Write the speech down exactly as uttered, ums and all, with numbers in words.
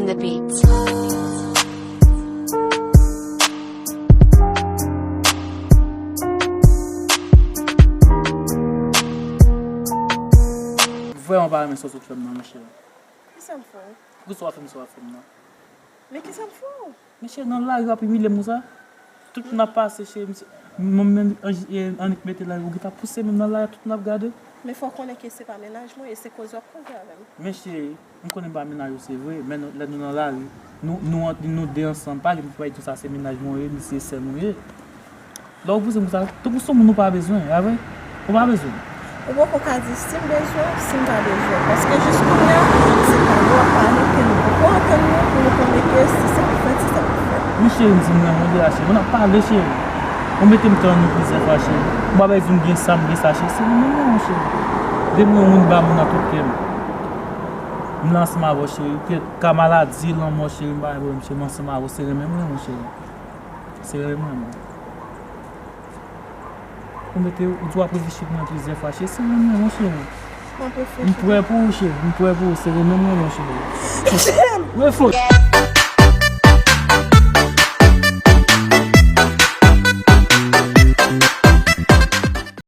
The beats. Vrèman pa renmen sa w sot fè m nan, monchè. Kisa m fè w? Poukisa w ap fè m sa w ap fè m nan? Men kisa m fè w? Monchè, nan lari w ap imilye m konsa. Tout moun ap pase, cheri, m, m, m, annik mete lari, ou gentan pouse menm nan lari, tout moun ap gade. Men fò w konnen ke se pa mennaj mwen e se koze w ap koze avè m. Men cheri, m konnen m pa mennaj ou, se vre, men nou, lè nou nan lari, nou, nou, ant- nou de ansanm, pa gen pou bay tou sa se mennaj mwen ye, misye sè nou ye. Lè w pouse m konsa, tankou se yon moun ou pa bezwen, pa vre? Ou pa bezwen. Ou poko ka di si m bezwen w, si m pa bezwen w. Paske jis kounye a, se pale w ap pale ke nou poko antann nou pou nou konnen ke se sa pou fèt, se sa pou fèt. Wi cheri, m di m renmen w deja cheri. Ann ap pale cheri. Ou mete m tann ou plizyè fwa cheri. Ou pa bezwen m gen sa, m gen sa cheri. Se renmen m renmen w cheri. Depi m wè w, m ba moun nan tout kè m. M la ansanm avè w cheri. Kèt ka maladi, lanmò cheri, m pa gen pwoblèm cheri. M ansanm avè w, se renmen m renmen w cheri. Se renmen m renmen w. Ou mete, ou di w ap reflechi pou mwen plizyè fwa cheri. Se renmen m renmen w cheri. M ap M reflechi. prè pou ou cheri. M prè pou ou. Se renmen m renmen w cheri. Refo.